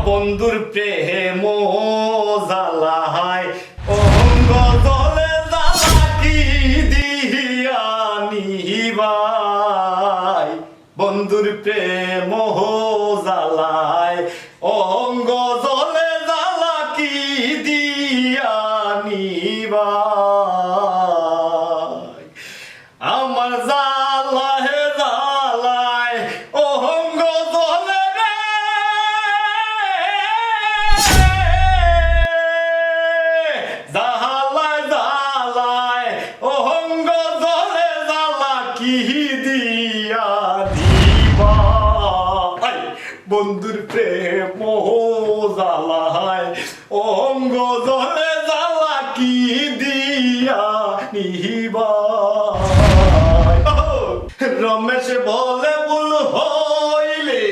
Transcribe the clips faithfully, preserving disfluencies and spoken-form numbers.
বন্ধুর প্রেম জ্বালায়, অঙ্গ জ্বলে জ্বালা কি দিয়া নিবাই। বন্ধুর প্রেম জ্বালায়, অঙ্গ জ্বলে জ্বালা কি দিয়া নিবাই। আমার জ্বালায় জ্বালায় অঙ্গ জ্বলে রে, জ্বালায় জ্বালায় অঙ্গ জ্বলে জ্বালা কি দিয়া দিবা। বন্ধুর প্রেম জ্বালায়, অঙ্গ জ্বলে জ্বালা কি দিয়া নিবাই। রমেশ বলে, ভুল হইলে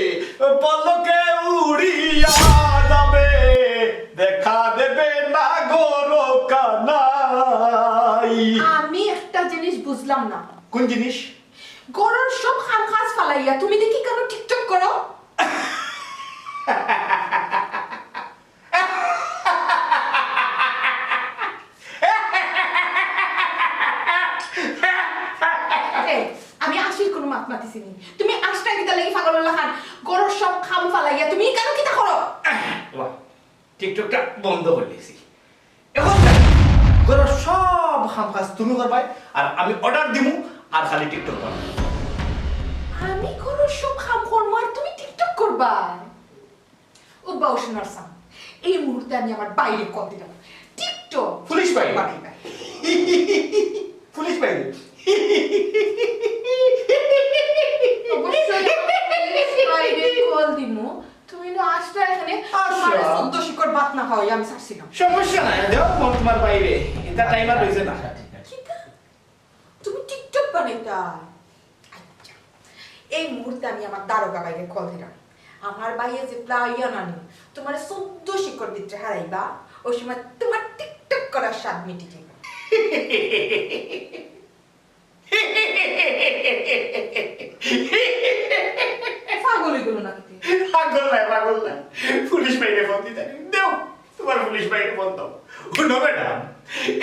পলকে উড়িয়া যাবে, দেখা দেবে না গো কানাই। আমি একটা জিনিস বুঝলাম না। কোন জিনিস? ঘরর সব কাম কাজ ফালাইয়া তুমি দেখি কেন TikTok করো? এই, আমি আসল কোনো মাত মাতিছি নি। তুমি আশটা কিতা লাগি পাগলর লাখান? ঘরর সব কাম ফালাইয়া তুমি কেন কিতা করো? বাহ, TikTok টা বন্ধ করিলিছি। এখন থাকি ঘরর সব কাম কাজ তুমি করবায়, আর আমি order দিমু, আর খালি TikTok করবায়। আমি ঘরর সব কাম করমু আর তুমি TikTok করবায়? ও বাউশনার সাম, এই মুহূর্তে আমি আমার বাইরে call দিলাম। TikTok। পুলিশ বাইরে। বাড়ি বাইরে। পুলিশ বাইরে। অবশ্যই আমি পুলিশ বাইরে call দিমু। তুমি না আসলে এখানে আচ্ছা। তোমার চোদ্দ শিকড় ভাত না খাওয়াই আমি ছাড়ছিলাম। সমস্যা নাই, দেও ফোন তোমার বাইরে। এটা টাইমার রইছে না। কিতা? তুমি TikTok বানাইতা? আচ্ছা, এই মুহূর্তে আমি আমার দারোগা বাইরে call দিলাম। আমার বাইরে যে প্লাইয়া নানি তোমার চোদ্দ শিকড় ভিতরে হারাইবা, ওই সময় তোমার TikTok করার স্বাদ মিটি যাবে। পাগল হয়ে গেল নাকি তুই? পাগল নাই, পাগল নাই। পুলিশ বাইরে ফোন দিতে দেও। তোমার পুলিশ বাইরে বন্ধ। হুনো ম্যাডাম,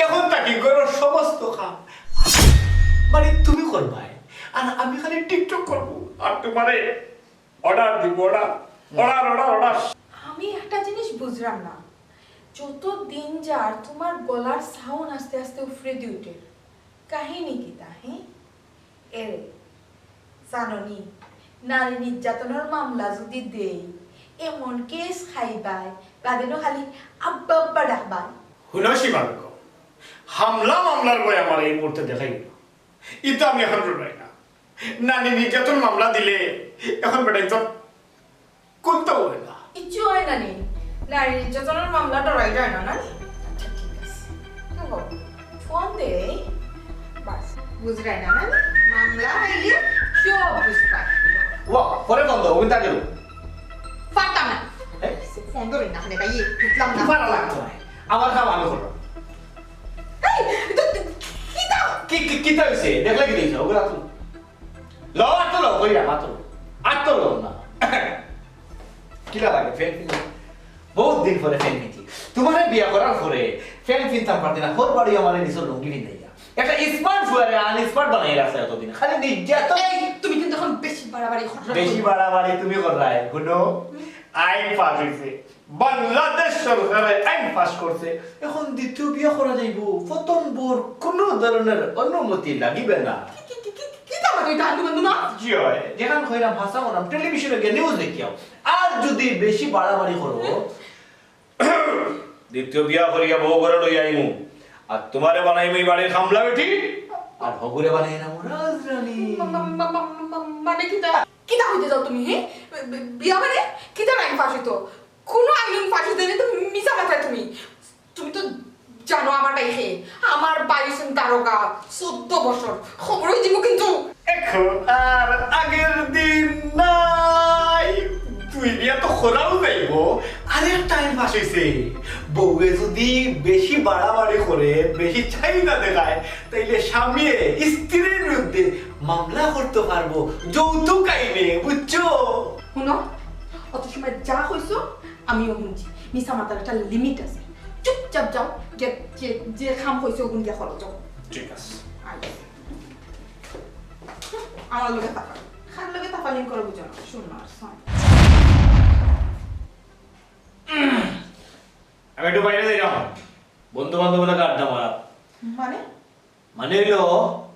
এখন থাকি ঘরর সমস্ত কাম মানে তুমি করবায়, আর আমি খালি TikTok করমু, আর তোমারে order দিমু, order, order, order, order। আমি একটা জিনিস বুঝলাম না, যত দিন যার তোমার গলার sound আস্তে আস্তে উফরে দি উঠে, কাহিনী কিতা, হ্যাঁ? এরে, জানো নি, নারী নির্যাতনের মামলা যদি দেই, এমন কেস খাইবায়, বাদে নু খালি আব্বা আব্বা ডাকবায়। হুনো সীমা বেগম, হামলা মামলার ভয় আমার এই মুহূর্তে দেখাই না। ইতা আমি এখন ডরাই না। নারী নির্যাতন মামলা দিলে এখন বেটাইন তো কুন্তা অয় না। ইচ্ছু অয় না নি? নারী নির্যাতনের মামলা ডরাই যায় না, না নি? আচ্ছা, ঠিক আছে। তো বাবু, ফোন দে। বাস, বুঝরায় না, না নি? মামলা আইলে সব বুঝবায়। ওয়া, পরে ফোন দাও, ওই তাকে। পারতাম না। এ? ফোন ধরে না, মানে, ভাই, বুঝলাম না। পারা লাগতো না। আমার কাম আমি করলাম। এই, তো, তো, কিতা? কি, কি, কিতা হইছে? দেখলে কি দেখছো? ওগুলা তো লও, আত লও, কইরা, আত লও। আত লও না। কিলা লাগে, প্যান্ট পিন্দি? বহুত দিন পরে প্যান্ট পিন্দি। তোমারে বিয়া করার পরে প্যান্ট পিনতাম পারতি না। হর বাড়ি আমারে নিছর লুঙ্গি পিন্দাইয়া। একটা smart ফুয়ারে unexpert বানাই রাখছে এতদিন। খালি নির্যাতন। এই, তুমি কিন্তু এখন বেশি বাড়াবাড়ি কররায়। বেশি বাড়াবাড়ি তুমি কররায়। হুনো, আইন পাস হইছে। বাংলাদেশ সরকারে আইন পাস করছে, এখন দ্বিতীয় বিয়া করা যাইবো, প্রথম বউর কোনো ধরনের অনুমতি লাগিবে না। কি, কি, কি, কি, কিতা মাতো ইতা আন্দু মান্দু না? জি অয়, যেখান কইরাম হাছা কইরাম, টেলিভিশনে গিয়া news দেখিয়াও। আর যদি বেশি বাড়াবাড়ি করো, দ্বিতীয় বিয়া করিয়া বউ ঘরে লইয়া আইমু, আর তোমারে বানাইমু এই বাড়ির কামলা বেটি, আর হগুরে বানাইমু রাজরানী। মা-, মা-, মা-, মা-, মা-, মানে কিতা? কিতা কইতে চাও তুমি, হে? বি-, বি-, বিয়া মানে? কিতা আইন পাস হইতো? কোনো আইন ফাঁসি দেয়নি তো মিছা মাথায় তুমি। তুমি তো জানো আমার ভাই কে? আমার ভাই হইছেন দারোগা, চোদ্দ বছর। খবর হয়ে দিব কিন্তু। এখন আর আগের দিন নাই। দুই বিয়া তো করাও যাইব। আরে টাইম পাস হইছে। বউয়ে যদি বেশি বাড়াবাড়ি করে, বেশি চাহিদা দেখায়, তাইলে স্বামীয়ে স্ত্রীর বিরুদ্ধে মামলা করতে পারবো যৌতুক আইনে, বুঝছো? শুনো, অত সময় যা কইছো আমিও হুনছি, মিছা মাতার একটা লিমিট আছে। চুপচাপ যাও, গিয়া যে, যে কাম কইছে অগুন গিয়া করো, যাও। ঠিক আছে। আয়। আমার লগে তাফা, কার লগে তাফালিং করো বুঝো না, শুনো আর শোনো। আমি একটু বাইরে যাইরাম, বন্ধু বান্ধব লগে আড্ডা মারা। মানে? মানে অইলো,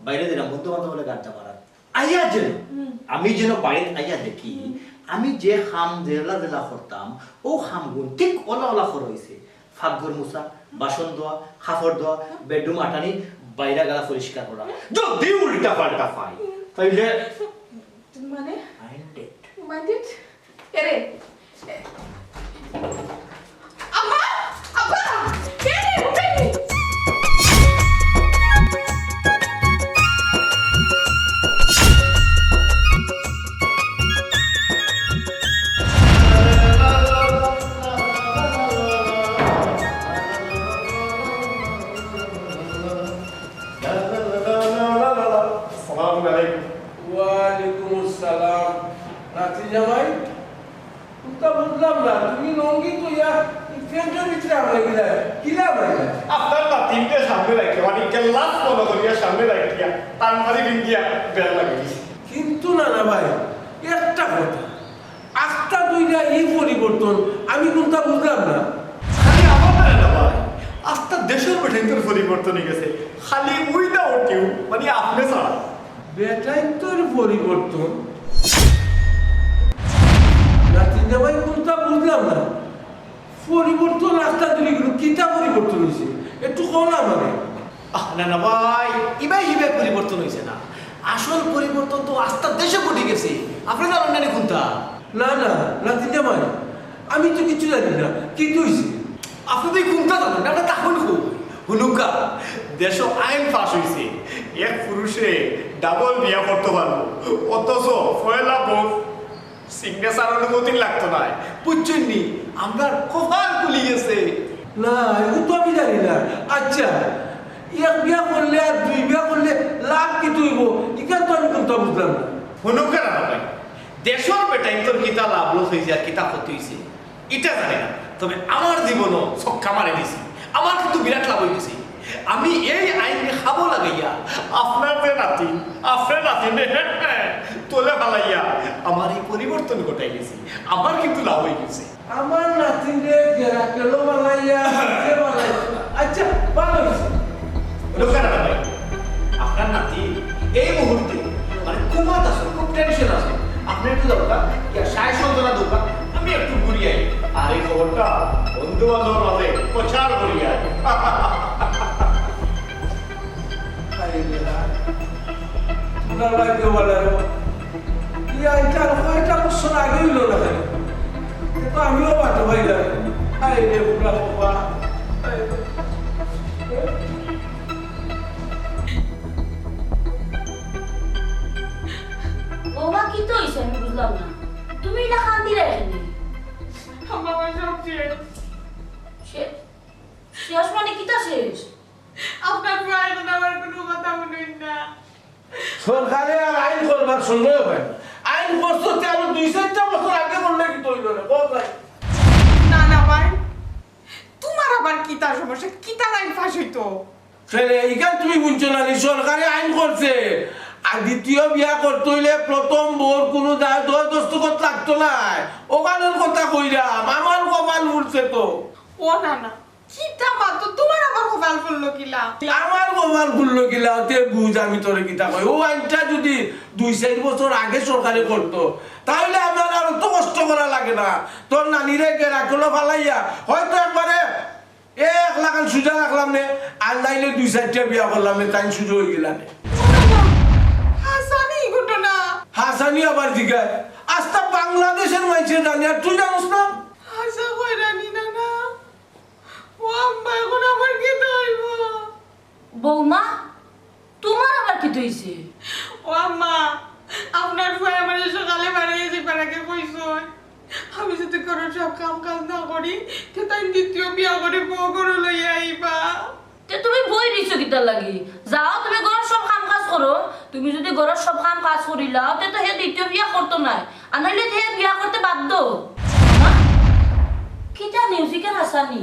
বাইরে দিলাম বন্ধু বান্ধব লগে আড্ডা মারাত। আইয়া যেন, হুম। আমি যেন বাড়িত আইয়া দেখি, হুম। আমি যে কাম যেলা যেলা করতাম, অউ কামগুন ঠিক অলা অলা করা অইছে। ফাকঘর মুছা, বাসন ধোয়া, কাপড় ধোয়া, হুম। বেডরুম আটানি, বাইরা গালা পরিষ্কার করা। হুম। যদি উল্টা পাল্টা পাই, হুম। তাইলে মানে? Mind it. Mind it? এরে, আব্বা! আব্বা! কে রে? উঠে নি? আসসালামু আলাইকুম। ওয়ালাইকুম আসসালাম। নাতি জামাই, কুন্তা বুঝলাম না, তুমি লুঙ্গি তো ইয়া, ই প্যান্টর ভিতরে হামাই গেলা, কিলা হামাই গেলা? আপনার নাতিনরে সামনে রাখিয়া, মানে গেলাস মনে করিয়া সামনে রাখিয়া, তান মারি বিন্দিয়া বেড়া লাগিয়ে দিছি। কিন্তু না, না ভাই, একটা কথা, আস্তা দুইটা ই পরিবর্তন, আমি কুন্তা বুঝলাম না। খালি আমার না, না ভাই, আস্তা দেশর বেটাইন্তর পরিবর্তন অই গেছে, খালি without you, মানে আপনে ছাড়া। বেটাইন্তর পরিবর্তন? নাতিন জামাই, কুন্তা বুঝলাম না। পরিবর্তন আস্তা দুই গুলো, কিতা পরিবর্তন অইছে? একটু কও না আমারে। আহ, না, না ভাই, ইবায় হিবায় পরিবর্তন অইছে না। আসল পরিবর্তন তো আস্তা দেশে ঘটি গেছে। আপনে জানইন না নি কুন্তা? না, না, নাতিন জামাই, আমি তো কিচ্ছু জানি না। কিতা অইছে? আপনে তো ই কুন্তা জানইন না, আপনে তখন কও। হুনুক্কা, দেশো আইন পাস অইছে, এক পুরুষে ডাবল বিয়া করতো পারবো, অথচ পয়লা বউ সিগনেচার অনুমতি লাগতো নায়, বুঝছইন নি? আমরার কপাল খুলি গেছে। না, ইগু তো আমি জানি না। আচ্ছা, এক বিয়া করলে আর দুই বিয়া করলে লাভ কিতা অইবো? ইখান তো আমি কুন্তা বুঝলাম না। হুনুক্কা না ভাই, দেশর বেটাইন্তর কিতা লাভ লস অইছে আর কিতা ক্ষতি অইছে, ইটা জানি না, তবে আমার জীবনও ছক্কা মারি দিছি। আমার কিন্তু বিরাট লাভ অই গেছে। আমি এই আইন কামো লাগাইয়া আপনার যে নাতি, আপনার নাতি তলে ফালাইয়া আমার এই পরিবর্তন ঘটাই গেছি। আমার কিন্তু লাভ অই গেছে। আমার নাতিরে গেরাকেলো বানাইয়া, যে বানাইয়া। আচ্ছা, ভালো হইছে। রোকেয়া ভাই, আপনার নাতি এই মুহূর্তে মানে কোমাত আছে, খুব টেনশন আছে। আপনি একটু দরকার, ইয়া, সায় সান্ত্বনা দরকার, আমি একটু ঘুরি আই। আর এই খবরটা বন্ধু বান্ধবর মাঝে প্রচার করি আই। আরে বেটা, তোমরা ভাই কেউ বলে, এই আইনটা আরো কয়টা বছর আগে হইল না কেন? এ তো আমিও বাধ্য হয়ে যাই। হায় রে, বুড়া বাবা। হায় রে। বৌমা, কিতা অইছে? আমি বুঝলাম না। তুমি ইলা কান্দিরায় কেনে? আমার সব শেষ। শে-, শেষ মানে কিতা শেষ? আপনার ভাই এখন আমার কোনো কথা শুনইন না। সরকারে আর আইন করবার সময় হয় না। আইন করছো তে আরো দুই চাইরটা বছর আগে করলে কিতা অইলো না? বল ভাই। না, না ভাই, তোমার আবার কিতা সমস্যা? কিতা আইন পাস অইতো? কেনে, ইখান তুমি হুনছো না নি? সরকারে আইন করছে। আর দ্বিতীয় বিয়া করতে অইলে প্রথম বউর কোনো দা-, দর দস্তখত লাগতো নায়। অখানর কথা কইরাম, আমার কপাল ফুলছে তো। ও না, না, কিতা মাতো, তোমার আবার কপাল ফুললো কিলা? আমার কপাল ফুললো কিলা, তে বুঝ আমি তোরে কিতা কই। অউ আইনটা যদি দুই চাইর বছর আগে সরকারে করতো, তাইলে আমার আর অত কষ্ট করা লাগে না। তোর নানিরে গেরাকেলো ফালাইয়া হয়তো একবারে এক লাখান সুজা রাখলাম নে, আর নাইলে দুই চাইরটা বিয়া করলাম নে, তাইন সুজা অই গেলা নে। হাছানি ঘটনা। হাছানি আবার জিগায়, আস্তা বাংলাদেশর মাইনষে জানে, আর তুই জানোস না? হাছা কইরানি না, না। ও আম্মা, এখন আমার কিতা অইবো? বৌমা, তোমার আবার কিতা অইছে? ও আম্মা, আপনার ফুয়ায় আমারে সকালে বাড়ি যাইবার আগে কইছইন, আমি যদি ঘরর সব কাম কাজ না করি, তে তাইন দ্বিতীয় বিয়া করি বউ ঘরো লইয়া আইবা। তে তুমি বই রইছো কিতার লাগি? যাও, তুমি ঘরর সব কাম কাজ করো। তুমি যদি ঘরর সব কাম কাজ করিলাও, তে তো হে দ্বিতীয় বিয়া করতো নায়, আর নাইলে তে হে বিয়া করতে বাধ্য। হ্যাঁ? কিতা নিউজ ইখান হাছানি?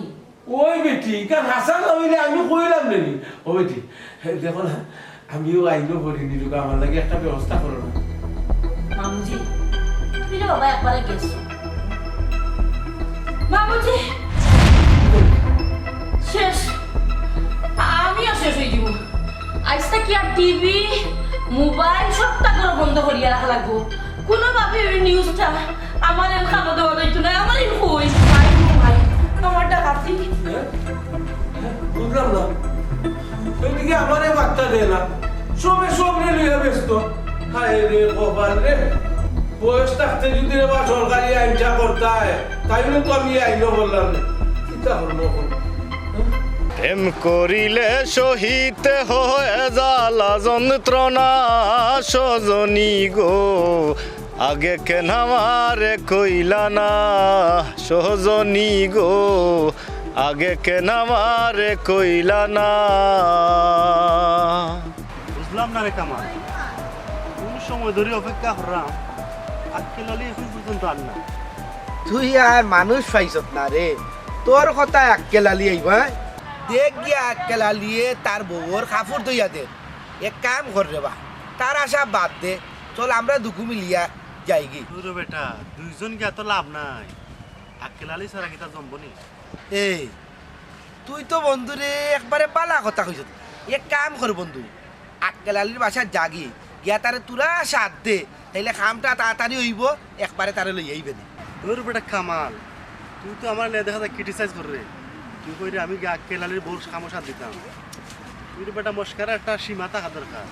ওই বেটি, ইখান হাছা না অইলে আমি কইলাম নি। ও বেটি, দেখো না, আমিও আইনও পড়িনি, লোক আমার লাগি একটা ব্যবস্থা করো না। মামুজি, তুমি রে বাবা একবারে গেছো। মামুজি, শেষ। আমিও শেষ অই যাইমু। আইজ থাকি আর টিভি, মোবাইল সবতা ঘরো বন্ধ করিয়া রাখা লাগবো। কুনুভাবে ওই নিউজটা আমার এন কানো দেওয়া যাইতো না, আমার এন কই। ভাই, ভাই, আমার ডাকাতি। হ্যাঁ? বুঝলাম না। ওইদিকে আমারে বার্তা দেয় না, সবে সবরে লইয়া ব্যস্ত। হায় রে কপাল রে, বয়স থাকতে যদি রে বা সরকারি আইনটা করতায়, তাইলে তো আমি আইনও বললাম না। কিতা করবো এখন? হ্যাঁ? প্রেম করিলে সহিতে হয় জ্বালা যন্ত্রণা, সজনী গো, আগে কেন আমারে কইলা না, সজনী গো, আগে কেন আমারে কইলা না। বুঝলাম না রে কামাল, কোন সময় ধরি অপেক্ষা করলাম, আক্কেল আলী এখন পর্যন্ত আর না। তুই আর মানুষ পাইছত না রে, তোর কথায় আক্কেল আলী আইবা? দেখ গিয়া আক্কেল আলীয়ে তার বউর কাপড় ধইয়া দে। এক কাম কর রে বা, তার আশা বাদ দে, চল আমরা দুগু মিলিয়া যাইগি। দূর বেটা, দুইজন গিয়া তো লাভ নাই, আক্কেল আলী ছাড়া কিতা জমবো নি? এই, তুই তো বন্ধুরে একবারে বালা কথা কইছত। এক কাম কর বন্ধু, আক্কেল আলীর বাসাত যাগি, গিয়া তারে তুরা সাথ দে, তাইলে কামটা তাড়াতাড়ি অইবো, একবারে তারে লইয়া আইবে নে। দূর বেটা কামাল, তুই তো আমার নিয়া দেখা যায় ক্রিটিসাইজ কররে। তুই কইরে আমি গিয়া আক্কেল আলীর বউর কামো সাথ দিতাম। তুই রে বেটা মস্করার একটা সীমা থাকা দরকার।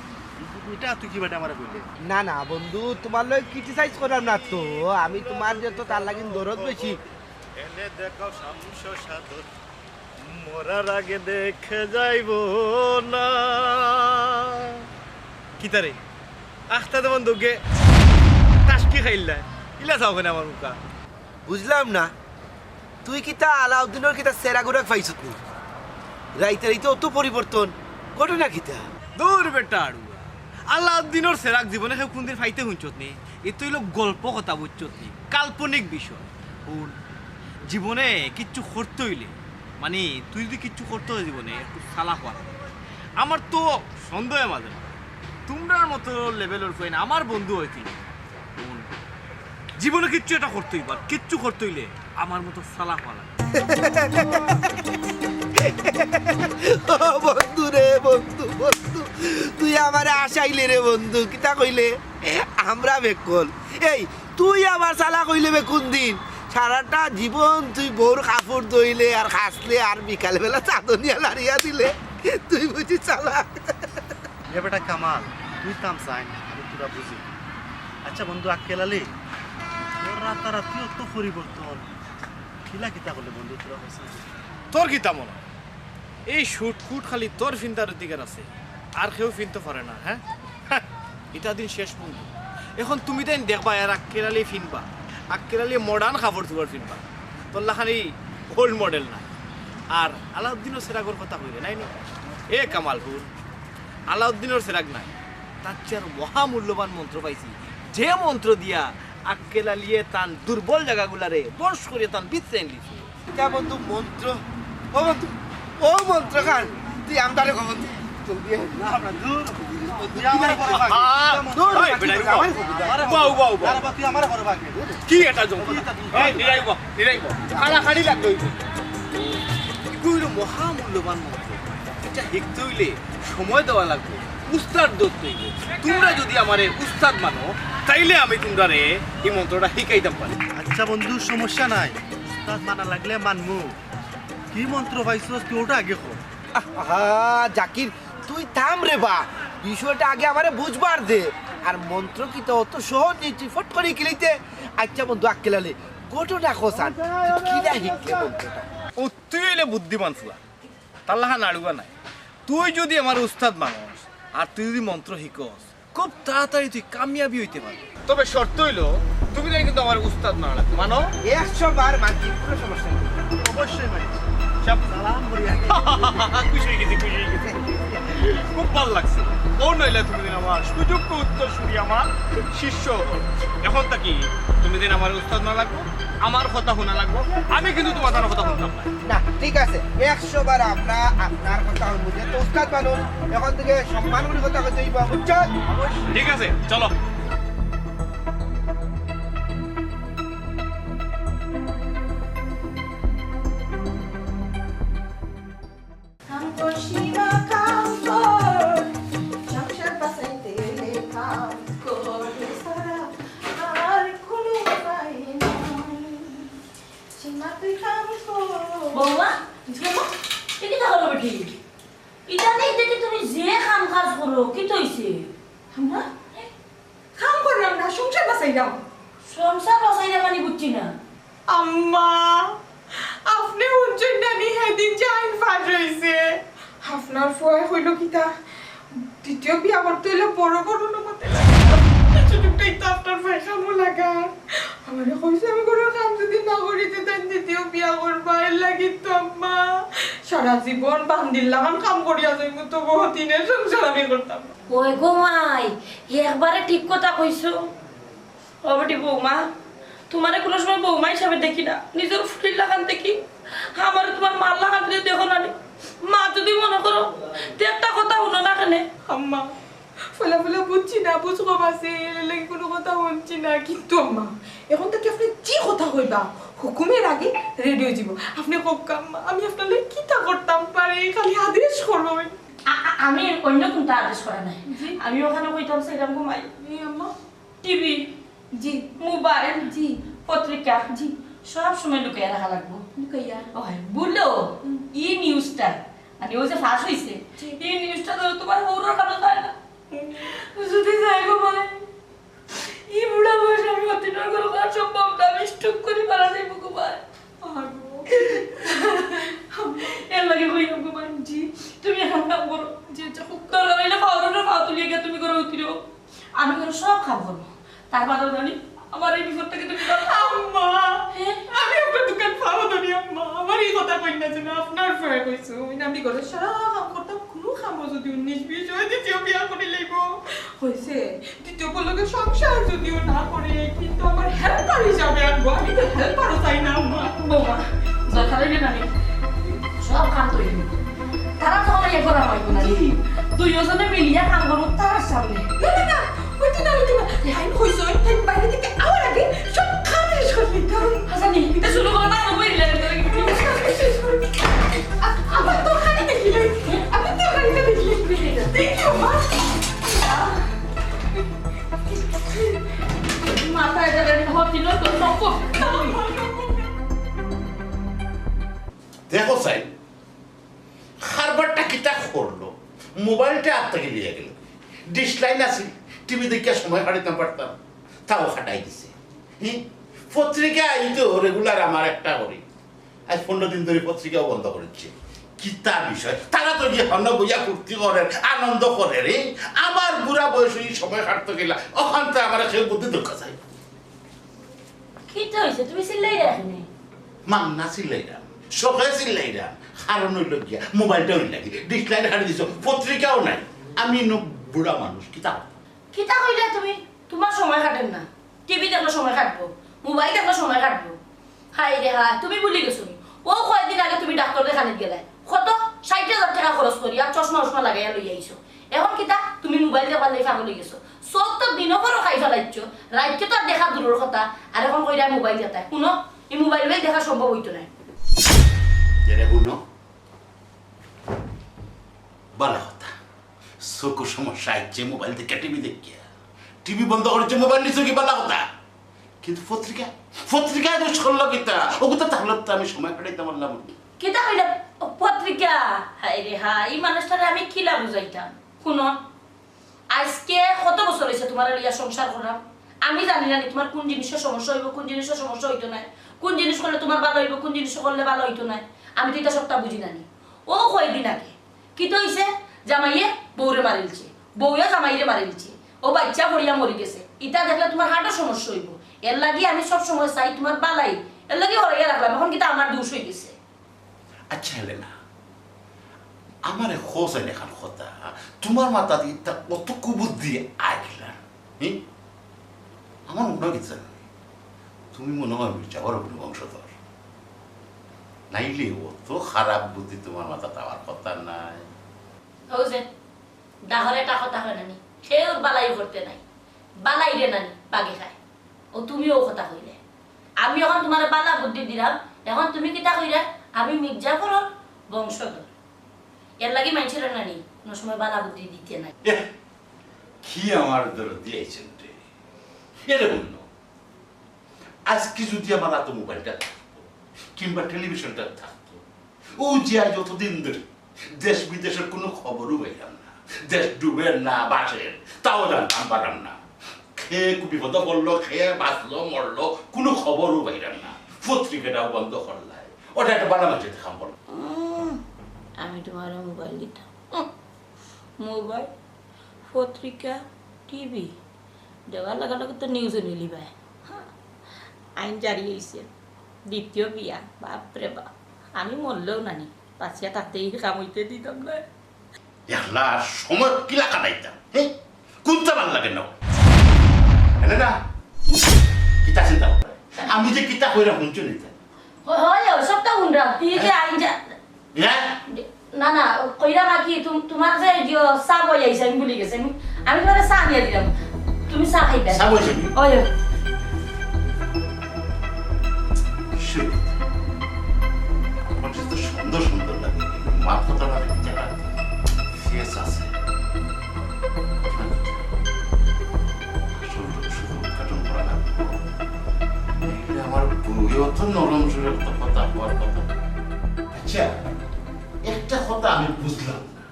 ইটা তুই কি বেটা আমারে কইলে? না না বন্ধু, তুমার লগে ক্রিটিসাইজ করলাম না তো, আমি তুমার যে তো তার লাগি দরদ বেশি। এনে দেখাও শামসু সাদর, মরার আগে দেখে যাইব না। কিতারে? আখতা দেবন দুগে টাসকি খাইল্লা। ইলা চাও কেনে আমার মুখা? বুঝলাম না, তুই কিতা আলাউদ্দিনর কিতা চেরাগুরাক পাইছত নি? রাইতে রাইতে অত পরিবর্তন, ঘটনা কিতা? দূর বেটা আড়ুয়া, আলাউদ্দিনর চেরাগ জীবনে কেউ কুনদিন পাইতে হুনছত নি? ই তো অইলো গল্প কথা, বুঝছত নি? কাল্পনিক বিষয়। হুন, জীবনে কিচ্ছু করতে অইলে, মানে, তুই যদি কিচ্ছু করতে অয় জীবনে, একটু চালাক অওয়া লাগে। আমার তো সন্দেহ মাঝে মাঝে, তুমরার মতো লেভেলর ফুয়াইন আমার বন্ধু অইতে। হুন, জীবনে কিচ্ছু একটা করতে অইবো, আর কিচ্ছু করতে অইলে আমার মতো চালাক অওয়া লাগে। ও বন্ধু রে বন্ধু, বন্ধু, তুই আমারে হাসাইলে রে বন্ধু, কিতা কইলে? আমরা বেকল। এই, তুই আবার চালাক অইলে বে কুনদিন? সারাটা জীবন তুই বউর কাপড় ধইলে আর কাচলে আর বিকালবেলা চাদনিয়া লাড়িয়া দিলে, তুই বুঝি চালাক? এ বেটা কামাল, তুই থাম চাইন, আমি পুরা বুঝি। আচ্ছা বন্ধু আক্কেল আলী, তোর রাতারাতি অত পরিবর্তন, কিলা কিতা করলে বন্ধু তোরা? তোর কিতা মনে অয়? এই শুট কুট খালি তোর ফিন্দার অধিকার আছে, আর কেউ ফিনতো পারে না, হ্যাঁ? ইটা দিন শেষ বন্ধু। এখন তুমি তাইন দেখবা, এর আক্কেল আলী ফিনবা, আক্কেল আলী মডার্ন কাপড় চোপড় ফিনবা, তোর লাখান ওল্ড মডেল না। আর আলাউদ্দিনর চেরাগর কথা কইলে নাই নি? এ কামাল হুন, আলাউদ্দিনর চেরাগ নাই, তার চেয়ে আর মহামূল্যবান মন্ত্র পাইছি, যে মন্ত্র দিয়া আক্কেল আলীয়ে তান দুর্বল জাগাগুলারে বশ করিয়া তান ভিতরে আনিলিছে। ইটা বন্ধু মন্ত্র। ও বন্ধু, ও মন্ত্র খান, তুই আমরারে কো বন্ধু। জলদি আয়। না, না, দূর। তুই আমারে করে ভাগ। আহ, দূর, ওই, তুই বেটা, আমারে করে ভাগ। বাউ, বাউ, বাউ। আরে বা, তুই আমারে করে ভাগ। কি এটা জম? তুই এটা তুই এই, নিরাইব, নিরাইব। কাড়াকাড়ি লাগবে অইব। এগুলো মহামূল্যবান মন্ত্র। এটা শিখতে অইলে সময় দেওয়া লাগবে। উস্তাদ ধরতে অইব। তুমরা যদি আমারে উস্তাদ মানো, তাইলে আমি তুমরারে এই মন্ত্রটা শিখাইতাম পারি। আচ্ছা বন্ধু, সমস্যা নাই, উস্তাদ মানা লাগলে মানমু। কি মন্ত্র পাইছস তুই, ওটা আগে কর। আহা, জাকির, তুই থাম রে বা, বিষয়টা আগে আমারে বুঝবার দে। আর মন্ত্র কিতা অত সহজ নি তুই ফট করি কিলিতে? আচ্ছা বন্ধু আক্কেল আলী, ঘটনা কছান, তুই কিলা শিখলে মন্ত্রটা? ও, তুই অইলে বুদ্ধিমান ফুয়া। তার লাখান আড়ুয়া নাই। তুই যদি আমার উস্তাদ মানস, আর তুই যদি মন্ত্র শিখস, খুব তাড়াতাড়ি তুই কামিয়াবি অইতে পারবে। তবে শর্ত অইলো, তুমি তাই কিন্তু আমার উস্তাদ মানা লাগবে। মানো? একশো বার মানছি, কোনো সমস্যা নেই। অবশ্যই মানছি। সব সালাম করি আগে। খুশি অই গেছি, খুশি অই গেছি। খুব ভালা লাগছে। ও নইলে তুমি দিন আমার সুযোগ্য উত্তরসূরি, আমার শিষ্য। এখন থাকি তুমি দিন আমার উস্তাদ না লাগবো, আমার কথা হুনা লাগবো। আমি কিন্তু তুমার তান কথা হুনতাম না। না, ঠিক আছে, একশো বার আমরা আপনার কথা হুনবো। যেহেতু উস্তাদ মানুষ, এখন থাকি সম্মান করি কথা কইতে অইবো, বুঝছো? ঠিক আছে, চলো। কাম কর সীমা কাম কর, সংসার বাঁচাইতে অইলে কাম কর, ছাড়া আর কোনো উপায় নাই। সীমা তুই কাম কর। বৌমা, জি আম্মা। এ কিতা অইলো বেটি? ইদানিং দেখি তুমি যে কাম কাজ করো, কিতা অইছে? আম্মা, কাম করলাম না, সংসার বাঁচাইলাম। সংসার বাঁচাইলাম মানে বুঝছি না। আম্মা, আপনে হুনছইন না নি, হেদিন যে আইন পাশ অইছে, আপনার ফুয়ায় কইলো কিতা, দ্বিতীয় বিয়া করতে অইলে বড় ঘরর অনুমতি লাগে। এই সুযোগটাই তো আপনার ফুয়ায় কামো লাগার। আমারে কইছে আমি ঘরর কাম যদি না করি, তে তাইন দ্বিতীয় বিয়া করবা। এর লাগি তো আম্মা, সারা জীবন বান্দির লাখান কাম করিয়া যাইমু, তবু হতিনের সংসার আমি করতাম না। ওই গো মাই, একবারে ঠিক কথা কইছো। ও বেটি বৌমা, তুমারে কুনু সময় বৌমা হিসাবে দেখি না, নিজর ফুড়ির লাখান দেখি। আমারে তুমার মার লাখান যদি দেখো না নি, মা যদি মনে করো, তে একটা কথা হুনো না কেনে? আম্মা, ফলা ফলা বুঝছি না, বুঝ কম আছে, এর লাগি কুনু কথা হুনছি না। কিন্তু আম্মা, এখন থাকি আপনে যে কথা কইবা, হুকুমের আগে রেডি অইযিবো। আপনে কউক্কা আম্মা, আমি আপনার লাগি কিতা করতাম পারি, খালি আদেশ করইন। আ-, আ-, আমি অন্য কুনতা আদেশ করা নাই। জি। আমি অখানো কইতাম চাইরাম গো মাই। জি আম্মা। টিভি, জি। মোবাইল, জি। পত্রিকা, জি। সব সময় লুকাইয়া রাখা লাগবো। লুকাইয়া? ওই, বুলো, হুম। ই নিউজটা, মানে, ওই যে ফাঁস অইছে, জি। ই নিউজটা তো তুমার হউরর কানো যায় না। হুম। যদি যায় গো ভাই, ই বুড়া বয়সে আমি অতিনর ঘরো করা সম্ভব না, আমি স্ট্রোক করি মারা যাইমু গো ভাই। আগো। এর লাগি কইরাম গো ভাই। জি। তুমি অখন কাম করো। জি, আচ্ছা, খুব দরকার অইলে পাও ধরো, পাও তুলিয়া গিয়া তুমি করো উঠিও। আমি ঘরর সব কাম করমু। তার বাদেও জানি, আমার এই বিপদ থাকি তুমি বাঁচাও। আম্মা, হ্যাঁ? আমি আপনার দুখান পাও ধরি আম্মা। আমারে ই কথা কইন না যেন, আপনার ফুয়ায় কইছে। আমি ঘরর সারা কাম করতাম, কুনু কামো যদি উনিশ বিশ অয়, দ্বিতীয় বিয়া করি লইবো। কইছে, দ্বিতীয় বউর লগে সংসার যদিও না করে, কিন্তু আমার হেল্পার হিসাবে আনবো। আমি তো হেল্পারও চাই না আম্মা। বৌমা, দরকার অইলে না নি, সব কাম তো অইবো। তারা তো অইলে করা অইবো না নি। জি। দুইওজনে মিলিয়া কাম করমু তার সামনে। না, না, না, অইতো না, অইতো না। তাইন কইছইন, তাইন বাইরে থাকি আওয়ার আগে সব কাম শেষ করি লইতাম। আচ্ছা, নি, এটা শুরু করো না, আমি বইলে। আ-, আমার তরকারি দেখিলে, আমি তরকারিটা দেখিলে। দেখি, মা। মাথায় যাবে, হতি নয় তো, সম্ভব। দেখো চাই, কারবারটা কিতা করলো, মোবাইলটা আত থাকি লইয়া গেল। ডিশ লাইন আছিল, টিভি দেখিয়া সময় কাটাইতাম পারতাম, তাও কাটাই দিছে। হি, পত্রিকা আইতো রেগুলার আমার একটা করি, আজ পনেরো দিন ধরি পত্রিকাও বন্ধ করিছে। কিতা বিষয়? তারা তো গিয়া হনো বইয়া ফুর্তি করের, আনন্দ করের, রে। আমার বুড়া বয়সে ই সময় কাটতো কিলা, অখান তো আমার কেউ বুদ্ধি দরকার চাই। কিতা অইছে? তুমি চিল্লাইরায় কেনে? মাংনা চিল্লাইরাম, শখে চিল্লাইরাম। কারণ অইলো গিয়া, মোবাইলটা অইল লাগি, ডিশ লাইন কাটি দিছো, পত্রিকাও নাই। আমি নু বুড়া মানুষ, কিতা? কিতা কইলা তুমি? তুমার সময় কাটের না। টিভি দেখলে সময় কাটবো, মোবাইল দেখলে সময় কাটবো। হায় রে হায়, তুমি ভুলি গেছো নি? অউ কয়দিন আগে তুমি ডাক্তর দেখানিত গেলায়, কত ষাইট হাজার টেকা খরচ করিয়া চশমা উশমা লাগাইয়া লইয়া আইছো। এখন কিতা তুমি মোবাইল দেখবার লাগি পাগল অইগেছো? চউখ তো দিনো পরও খাই ফালাইছো, রাইতকে তো আর দেখা দূরর কথা, আর এখন কইরায় মোবাইল দেখাইতায়। হুনো, ই মোবাইল উবাইল দেখা সম্ভব অইতো নায়। এরে হুনো, বালা কথা। চকুর সমস্যা আইছে মোবাইল দেখিয়া, টিভি দেখিয়া। টিভি বন্ধ করিছে, মোবাইল নিছো কি বালা কথা। কিন্তু পত্রিকা, পত্রিকায় দুষ করলো কিতা? অগুতা তাহলে তো আমি সময় কাটাইতাম পারলাম। কিতা কইলা? ও, পত্রিকা? হায় রে হায়, ই মানুষটারে আমি কিলা বুঝাইতাম? হুনো, আইজকে কত বছর অইছে তুমারে লইয়া সংসার করার? আমি জানি না নি তুমার কুন জিনিসর সমস্যা অইবো, কুন জিনিসর সমস্যা অইতো নায়, কুন জিনিস করলে তুমার ভালা অইবো, কুন জিনিস করলে ভালা অইতো নায়। আমি তো ইতা সবটা বুঝি না নি। অউ কয়দিন আগে কিতা অইছে? জামাইয়ে বউরে মারিলছে, বউয়ে জামাইরে মারিলছে, অউ বাইচ্চা পড়িয়া মরি গেছে। ইতা দেখলে তুমার হার্টর সমস্যা অইবো, এর লাগি আমি সব সময় চাই তুমার ভালাই, এর লাগি হরাইয়া রাখলাম। এখন কিতা আমার দুষ অইগেছে? আচ্ছা হেলেনা, আমারে কও চাইন এখান কথা, তুমার মাথাত ইতা কত কুবুদ্ধি আইলা? হুম? আমার মনো কিতা জানো নি? তুমি মনো অয় মির্জাফর অকলর বংশধর। নাইলে অত খারাপ বুদ্ধি তুমার মাথাত আওয়ার কথা নায়। অউ যে, ডাহরে একটা কথা কয় না নি, কেউর বালাই করতে নাই, বালাইরে না নি, বাগে খায়। অউ তুমিও অউ কথা কইলে। আমি অখন তুমারে বালা বুদ্ধি দিরাম, অখন তুমি কিতা কইরায়? আমি মির্জাফরর বংশধর। এরলাগি মাইনষরে না নি, কুনু সময় বালা বুদ্ধি দিতে নাই। এহ, কি আমার দরদি আইছইন রে। এরে হুনো, আইজকে যুদি আমার আতো মোবাইলটা থাকতো, কিংবা টেলিভিশনটা থাকতো, অউ যে আইজ অতদিন ধরি দেশ বিদেশর কুনু খবরও পাইরাম না। দেশ ডুবের না ভাসের, তাও জানতাম পারলাম না। কে বিপদো পড়লো, কে বাঁচলো, মরলো, কুনু খবরও পাইরাম না। পত্রিকাটাও বন্ধ করলায়। অটা একটা বালা মাইনষে কাম করলো। উম, আমি তুমারে মোবাইল দিতাম। উম, মোবাইল, পত্রিকা, টিভি, দেওয়ার লগে লগে তো নিউজও নিলিবায়। হ্যাঁ, আইন জারি অইছে, দ্বিতীয় বিয়া, বাপ রে বাপ, আমি মরলেও না নি, বাঁচিয়া থাকতে ই কাম অইতে দিতাম না। একলা সময় কিলা কাটাইতাম, হে? কুনতা ভালা লাগে না? এনে না, কিতা চিন্তা করো? আমি যে কিতা কইরাম হুনছো নি তে? হয়, হয়, সবটা হুনরাম। ই যে আইন যা-, হ্যাঁ? না, না, কইরাম আর কি, তুম-, তুমার যে যে চা বই আইছে, আমি ভুলি গেছি। আমি, আমি তুমারে চা আনিয়া দিরাম। তুমি চা খাইবা। চা বই আইছে নি? ওই, ওই। Shit। আমার কাছে তো সুন্দর সুন্দর লাগে, কিন্তু মার কথা না, একটা ফেস আছে। আসল রহস্য তো উদ্ঘাটন করা লাগবে। নাইলে আমার বউয়েও তো নরম সুরে একটা কথা হওয়ার কথা। আচ্ছা, একটা কথা আমি বুঝলাম না।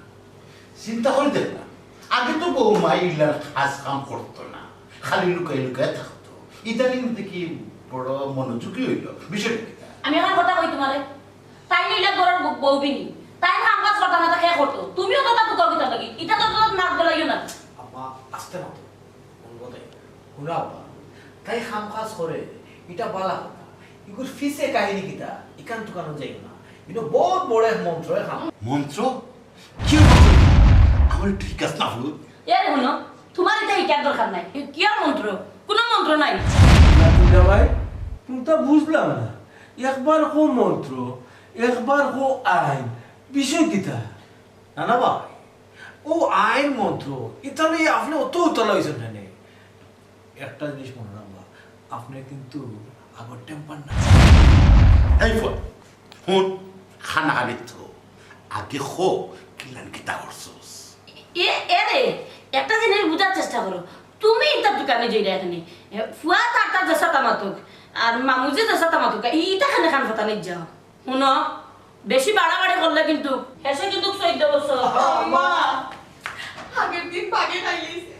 চিন্তা করি দেখ না, আগে তো বউমা ইলার কাজ কাম করতো না, খালি লুকাই লুকাই থাকতো। ইদানিং দেখি বড় মনোযোগী অইলো, বিষয়টা কিতা? আমি অখন কথা কই তুমারে, তাইন ইলা ঘরর বউ-, বউ বিনি, তাইন কাম কাজ করতা না, তা কে করতো? তুমিও তো তাত ঢুকাও কিতার লাগি, ইতা তো তাত নাক গলাইও না। আম্মা, আস্তে মাতো, মন গতাই। হুনো আব্বা, তাই কাম কাজ করে, ইটা বালা কথা। ইগুর পিছে কাহিনী কিতা? ইখান তুকানো যাইও না। ইনো বউত বড় এক মন্ত্র, এক কাম। মন্ত্র? কিওর মন্ত্র? আমারে একটু হিকাস না, ফুত। এরে হুনো, তুমার ইতা হিকার দরকার নাই। ই কিওর মন্ত্র? কুনু মন্ত্র নাই। না, দুলাভাই, কুনতা বুঝলাম না। একবার কও মন্ত্র, একবার কও আইন। বিষয় কিতা? না, না ভাই, অউ আইন মন্ত্র, ইতা লইয়া আপনে অত উতলা অইছইন কেনে? একটা জিনিস মনো রাখবা, আপনে কিন্তু আগর টেম্পার না। এই ফুত, হুন, কানাকানি থ, আগে ক, কিলান কিতা করছস? এ, এরে, একটা জিনিস বুঝার চেষ্টা করো। তুমি ইতা তুকানো যাইরায় কেনে? এ, ফুয়া তার তার যেছা তা মাতউক, আর মামুয়ে যেছা তা মাতউক, ইতা কেনে কান ফাটানিত যাও? হুনো, বেশি বাড়াবাড়ি করলে কিন্তু, হেষে কিন্তু চৌদ্দ বছর। আম্মা, আগের দিন বাগে খাইলিছে।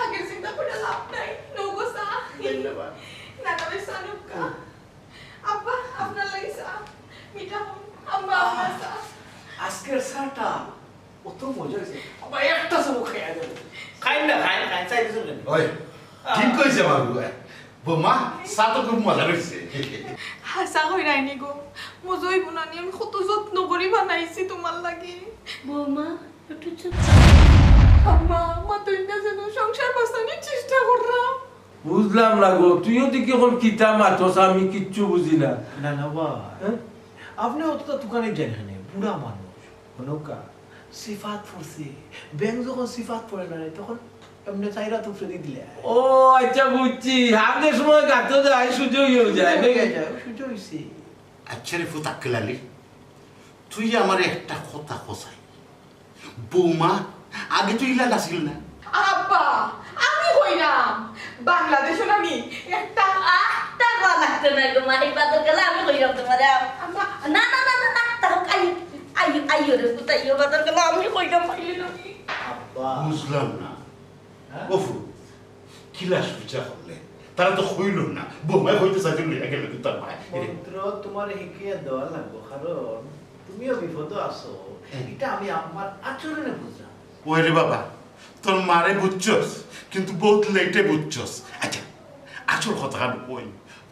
আগের চিন্তা করে লাভ নাই। নগো চা। ধন্যবাদ। না, তবে চা নুক্কা। আব্বা, আপনার লাগি চা। মিঠা হন। আম্মা, আপনার চা। আজকের চাটা অত মজা অইছে। আব্বা, একটা চুমুক খাইয়া যাবে। খাইন না, খাইন, খাইন, চাই দিছইন কেনে? ওই, ঠিক কইছে আমার বুয়া। বৌমা, চা তো খুব মজা অইছে। হাছা কইরায়নি গো। মজা অইবো না নি, আমি কত যত্ন করি বানাইছি তুমার লাগি। বৌমা, একটু চুপ। আম্মা, মা তুই না যেন সংসার বাঁচানির চেষ্টা কররা। বুঝলাম না গো, তুইও দেখি অখন কিতা মাতস, আমি কিচ্ছু বুঝি না। না, না বা, হ্যাঁ? আপনে অতটা তুকানিত যাইন কেনে, বুড়া মানুষ। হুনউক্কা, সিফাত পড়ছে। ব্যাঙ যখন সিফাত পড়ে না রে, তখন এমনে চাইরা তুফরে দি দিলে। ও, আচ্ছা, বুঝছি। হামদের সময় গাতো যায়, সুজা অইয়া যায়, নাকি? যায়, সুজা অইছে। আচ্ছা রে ফুত আক্কেল আলী, তুই আমারে একটা কথা ক চাই। বৌমা, আগে তো ইলা আছিল না। আব্বা, আমি কইরাম, বাংলাদেশো না নি একটা আটটা কওয়া লাগতো না গো, মাহি বাদর গেলে আমি কইরাম তুমারে, আম-, আম্মা। না, না, না, না, না, তা হোক, আইও, আইও, আইও রে, পুত, আইও, বাদর গেলে আমি কইরাম, আইও রে। আব্বা। বুঝলাম না। হ্যাঁ? ওফু, কিলা সুজা করলে? তারা তো কইল না, বৌমায় কইতে চাইছিল, লইয়া গেল কিন্তু তার মায়। মন্ত্র তুমারে হিকিয়া দেওয়া লাগবো, কারণ তুমিও বিপদো আছো। হ্যাঁ। ইটা আমি আমার আচরণে বুঝলাম। ওই রে বাবা, তোর মারে বুঝছস, কিন্তু বহুত লেটে বুঝছস। আচ্ছা, আসল কথাখান কই?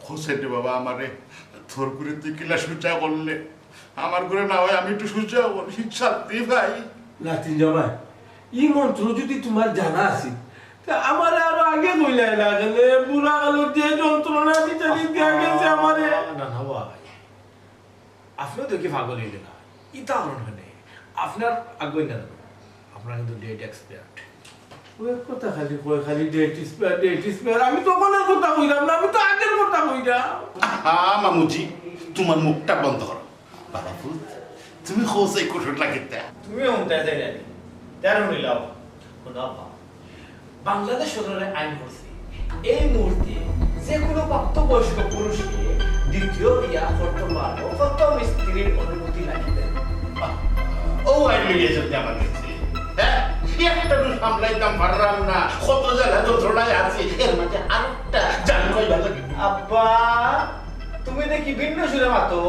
হোসেন রে বাবা, আমারে থর করে তুই কিলা সুজা করলে? আমার ঘরে না হয় আমি একটু সহ্য হব, শান্তি পাই। লাতিন জামাই, ই মন্ত্র যদি তুমার জানা আছিল, তে আমারে আরো আগে কইলায় না কেনে? বুড়া কালো যে যন্ত্রণা দিতে দিতে গেছে আমারে। না, না ভাই, আপনেও দেখি পাগল অইলে না, ইতা করইন কেনে? আপনার আগে না, আপনারা কিন্তু ডেট এক্সপায়ার্ড। ওই কথা খালি কয়, খালি ডেট এক্সপায়ার, ডেট এক্সপায়ার। আমি তো অখনর কথা কইরাম না, আমি তো আগের কথা কইরাম। হা মামুজি, তুমার মুখটা বন্ধ করো। বাবা পুত, তুমি খোঁজ এই কঠোর লাগিতে। তুমিও হুনতায় চাইরায় নি? তেরো মিলাও। হুনো আব্বা, বাংলাদেশ সরকারে আইন করছে, এই মুহূর্তে যে কোনো প্রাপ্তবয়স্ক পুরুষকে দ্বিতীয় বিয়া করতে পারবো প্রথম স্ত্রীর অনুমতি লাগিবে। ও আইন মিলিয়ে চলতে আমার কাছে, হ্যাঁ? একটা তো সামলাইতাম পারলাম না, কত জ্বালা যন্ত্রণায় আছি, এর মাঝে আরেকটা জান কইবার লাগে। আব্বা, তুমি দেখি ভিন্ন সুরে মাতো।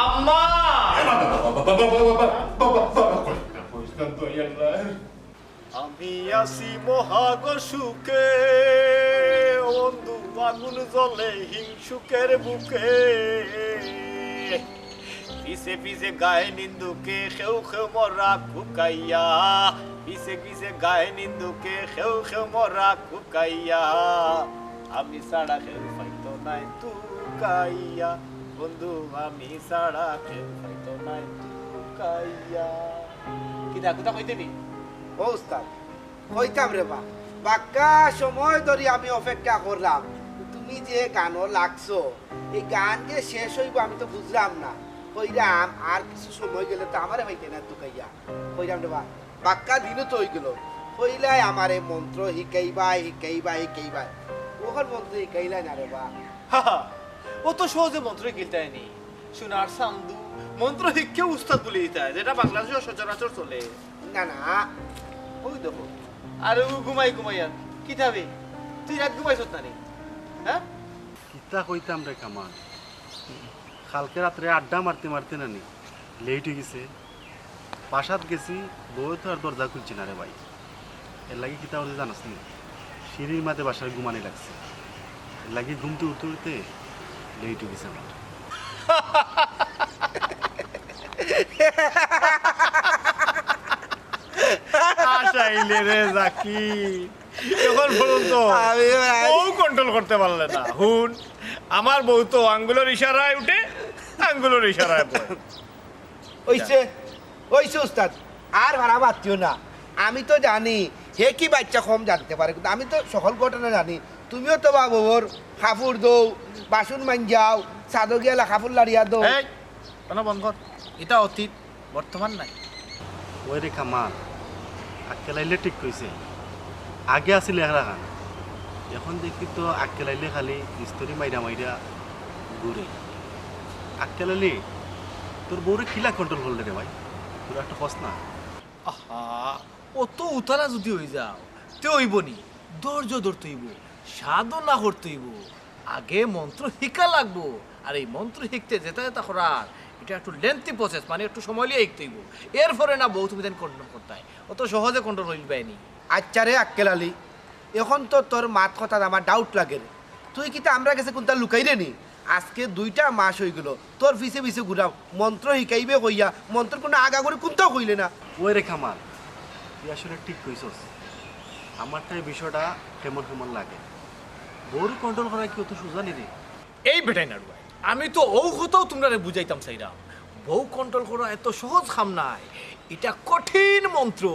আম্মা! এ বাবা, বাবা, বাবা, কইস না, কইস না তো, ইয়া আল্লাহ। আমি আছি মহাগ সুখে, বন্ধু আগুন জ্বলে হিংসুকের বুকে। পিছে পিছে গায় নিন্দুকে, খেউ খেউ মরা কুকাইয়া। পিছে পিছে গায় নিন্দুকে, খেউ খেউ মরা কুকাইয়া। আমি ছাড়া কেউ পাইতো নায় তুকাইয়া, বন্ধু আমি ছাড়া কেউ পাইতো নায় তুকাইয়া। কিতা, কিতা কইতে নি? ও উস্তাদ, কইতাম রে বা, বাক্কা সময় ধরি আমি অপেক্ষা করলাম, তুমি যে গানো লাগছো, এই গান যে শেষ অইবো আমি তো বুঝলাম না। কইরাম আর কিছু সময় গেলে তো আমারে পাইতে না তুকাইয়া। কইরাম রে বা, বাক্কা দিনও তো অইগেলো, কইলায় আমারে মন্ত্র হিকাইবায়, হিকাইবায়, হিকাইবায়। অখন মন্ত্র হিকাইলায় না রে বা। হাহা, অত সহজে মন্ত্র হিকিলতায় নি? সোনার চান্দু, মন্ত্র হিককে উস্তাদ বুলি দিতায়, যেটা বাংলাদেশো সচরাচর চলে। না, না। ওই দেখো। আর ও ঘুমাই ঘুমাই আর। কিতা বে? তুই রাইত ঘুমাইছত না নি? হ্যাঁ? কিতা কইতাম রে কামাল, কালকে রাত্রে আড্ডা মারতে মারতে নানি লেট অইগেছে। বাসাত গেছি, বউয়ে তো আর দরজা খুলছে না রে ভাই। এর লাগি কিতা করছি জানোস নি? সিঁড়ির মাঝে বাসার ঘুমানি লাগছে। এর লাগি ঘুমতে উঠতে উঠতে লেট অইগেছে আমার। হাসাইলে রে জাকির। অখন পর্যন্ত আমি আর বউ কন্ট্রোল করতে পারলে না। হুন, আমার বউ তো আঙ্গুলের ইশারায় উঠে, আঙ্গুলের ইশারায় পড়ে। অইছে, অইছে উস্তাদ, আর ভাড়া মাতিও না। আমি তো জানি, হে কি বাইচ্চা কম জানতে পারে, কিন্তু আমি তো সকল ঘটনা জানি। তুমিও তো বা বউর কাপড় ধও, বাসন মাঞ্জাও, ছাদো গিয়া কাপড় লাড়িয়া ধও। এই, অনো বন্ধ কর। ইটা অতীত, বর্তমান নাই। ওই রে কামাল, আক্কেল আইলে ঠিক কইছে। আগে আছিল একলাখান, অখন দেখি তো আক্কেল আইলে খালি ইস্তারি মাইরা মাইরা ঘুরে। আক্কেল আলী, তোর বউরে কিলা কন্ট্রোল করলে রে ভাই? তোরা একটু কস না। আহা, অত উতালা যুদি অইযাও, তে অইবো নি? ধৈর্য ধরতে অইবো, সাধনা করতে অইবো। আগে মন্ত্র হিকা লাগবো, আর এই মন্ত্র হিকতে যেটা যেটা করার, ইটা একটু lengthy process, মানে একটু সময় লইয়া হিকতে অইবো। এরপরে না বউ তুমি যেন কন্ট্রোল করতায়, অত সহজে কন্ট্রোল অইবায় নি। আচ্ছা রে আক্কেল আলী, অখন তো তোর মাত কথাত আমার ডাউট লাগের। তুই কিতা আমরার গেছে কুন্তা লুকাইরে নি? আজকে দুইটা মাস অইগেলো তোর পিছে পিছে ঘুরাম, মন্ত্র হিকাইবে কইয়া, মন্ত্রর কুনু আগাগোড়ি কুন্তাও কইলে না। ওই রে কামাল, তুই আসলে ঠিক কইছস। আমারটায় বিষয়টা কেমন কেমন লাগে। বউরে কন্ট্রোল করা কি অত সোজা নি রে? এই বেটাইন আড়ুয়া, আমি তো অউ কথাউ তুমরারে বুঝাইতাম চাইরাম। বউ কন্ট্রোল করা এত সহজ কাম নায়, ইটা কঠিন মন্ত্র।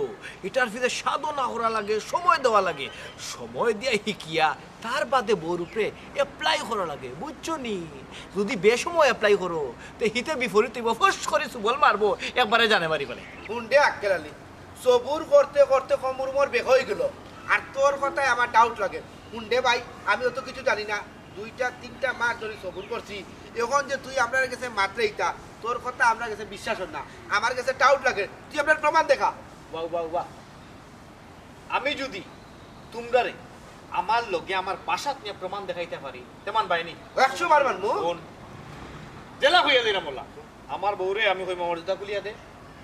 ইটার পিছে সাধনা করা লাগে, সময় দেওয়া লাগে। সময় দিয়া হিকিয়া তার বাদে বউর উপরে apply করা লাগে, বুঝছো নি? যুদি বেসময় apply করো, তে হিতে বিপরীত অইবো, ফস করি চুবল মারবো, একবারে জানে মারি ফালাইবো। হুন দে আক্কেল আলী, সবুর করতে করতে কমর উমর বেকা অইগেলো, আর তোর কথায় আমার ডাউট লাগে। হুন দে ভাই, আমি অত কিছু জানি না, দুইটা তিনটা মাস ধরি সবুর করছি, অখন যে তুই আমরার গেছে মাতরে ইতা, তোর কথা আমরার গেছে বিশ্বাস অর না, আমার গেছে ডাউট লাগে, তুই আমরারে প্রমাণ দেখা। বাহ, বাহ, বাহ। আমি যুদি তুমরারে আমার লগে আমার বাসাত নিয়া প্রমাণ দেখাইতা পারি, তে মানবায় নি? একশো বার মানমু। হুন, যেলা কইয়া দিরাম অলা। আমার বউরে আমি কইমু, "আমার জুতা খুলিয়া দে,"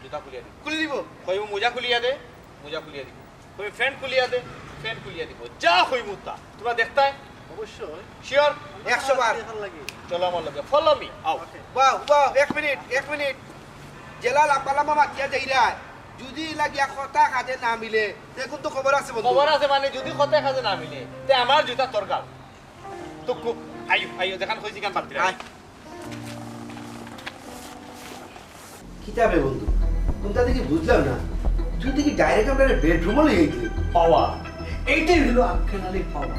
জুতা খুলিয়া দিবো। খুলি দিবো। কইমু, "মোজা খুলিয়া দে," মোজা খুলিয়া দিবো। কইমু, "প্যান্ট খুলিয়া দে," প্যান্ট খুলিয়া দিবো। যা কইমু তা। তুমরা দেখতায়? অবশ্যই। শিওর? একশো বার। দেখার লাগি। চলো আমার লগে, follow me, আও। ওকে। বাহ, বাহ, এক মিনিট, এক মিনিট। যেলা লাম্বা লাম্বা মাতিয়া যাইরায়, যুদি ইলা গিয়া কথা কাজে না মিলে, তে কিন্তু খবর আছে বন্ধু। খবর আছে মানে, যুদি কথা কাজে না মিলে, তে আমার জুতা তোর গাল। তো কো-, আইও, আইও, যেখান কইছি কান বাদ দিলাম। আয়। কিতা বে বন্ধু, কুনটা দেখি বুঝলাম না, তুই দেখি direct আমরারে bedroom-ও লইয়া গেলি। Power, এইটাই হলো আক্কেল আলীর power।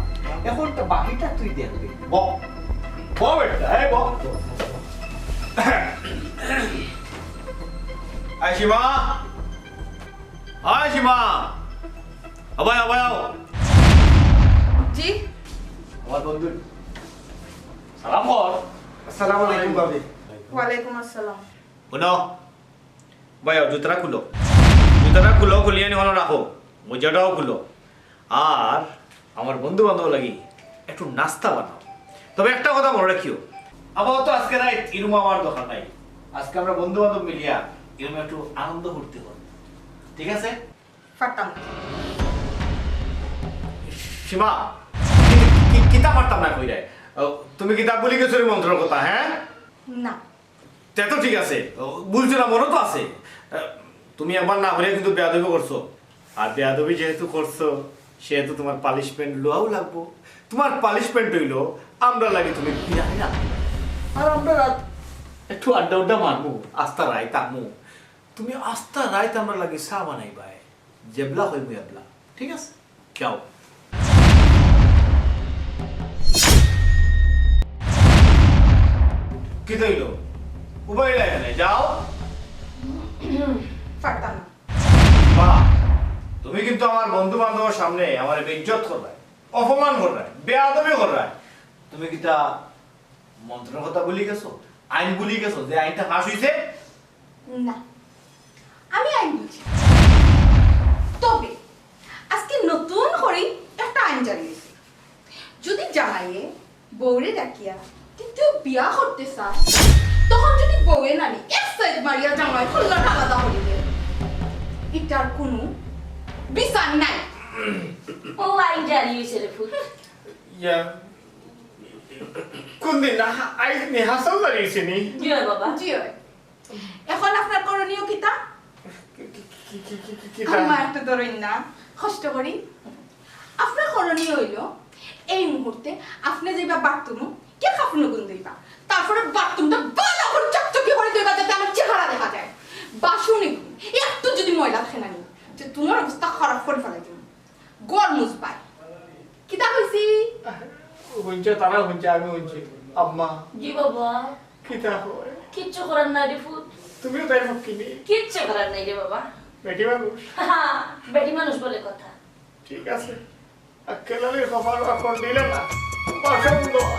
এখন তো বাকিটা তুই দেখবি। ব, ব বেটা, এই ব। এই সীমা, এই সীমা, আবাই, আবাই আও। জি। আমার বন্ধু। সালাম কর। আসসালামু আলাইকুম ভাবি। ওয়ালাইকুম আসসালাম। হুনো, ভাই, জুতাটা খুলো। জুতাটা খুলো, খুলিয়া নি হনো রাখো। মোজাটাও খুলো। আর আমার বন্ধু বান্ধব লাগি একটু নাস্তা বানাও। তবে একটা কথা মনে রাখিও, আপাতত আজকে রাইত ইরুম আমার দরকার নাই। আজকে আমরা বন্ধু বান্ধব মিলিয়া ইরুম একটু আনন্দ ফুর্তি করব। ঠিক আছে? পারতাম না। সীমা, কি, কি, কিতা পারতাম না কইরায়? আহ, তুমি কিতা ভুলি গেছো রে মন্ত্রর কথা, হ্যাঁ? না। তে তো ঠিক আছে, ভুলছো না, মনো তো আছে। আহ, তুমি একবার না করিয়া কিন্তু বেয়াদবি করছো। আর বেয়াদবি যেহেতু করছো, সেহেতু তোমার punishment লওয়াও লাগবো। তোমার punishment অইলো, আমরা লাগি তুমি বিরিয়ানি রান্ধো। আর আমরা রাত একটু আড্ডা উড্ডা মারমু, আস্তা রাইত থাকমু। তুমি আস্তা রাইত আমরা লাগি চা বানাইবায়। যেবলা কইমু এবলা। ঠিক আছে? যাও। কিতা অইলো? উবাইলায় কেনে? যাও। পারতাম না। বাহ, তুমি কিন্তু আমার বন্ধু বান্ধবর সামনে আমারে বেইজ্জত কররায়, অপমান কররায়, বেয়াদবি কররায়। তুমি কিতা মন্ত্রর কথা ভুলি গেছো? আইন ভুলি গেছো? যে আইনটা পাস অইছে? না, আমি আইন বুঝি। তবে আজকে নতুন করি একটা আইন জারি অইছে। যদি জামাইয়ে বউরে ডাকিয়া দ্বিতীয় বিয়া করতে চায়, তখন যদি বউয়ে নানি এক সাইড মারিয়া জামাইর কল্লাটা আলাদা করি দেয়, ইটার কুনু বিচার নাই। ও আইন জারি অইছে রে ফুত। ইয়া, কুন দিন? আ-, আইজ নি? হাছাউ জারি অইছে নি? জি অয় বাবা। জি অয়। এখন আপনার করণীয় কিতা? কি, কি, কি, কি, কি, কি, কিতা? আম্মা, একটু ধরইন না, কষ্ট করি। আপনার করণীয় অইলো, এই মুহূর্তে আপনে যাইবা বাথরুমো, গিয়া কাপড় গুন ধইবা। তারপরে বাথরুমটা ভালা করি চকচকি করি ধইবা, যাতে আমার চেহারা দেখা যায়। বাসনগুন একটু যদি ময়লা থাকে না নি, যে তুমার অবস্থা খারাপ করি ফালাই দিমু। ঘর মুছবায়। কিতা কইছি? হুনছে, তারা হুনছে, আমি হুনছি। আম্মা। জি বাবা। কিতা কয়? কিচ্ছু করার নাই রে ফুত। তুমিও তাই মুখ কিনি। কিচ্ছু করার নাই রে বাবা। বেটি মানুষ। বেটি মানুষ বলে কথা। ঠিক আছে। আক্কেল আলীর কপাল এখন দিলে না। বাসন ধোয়া।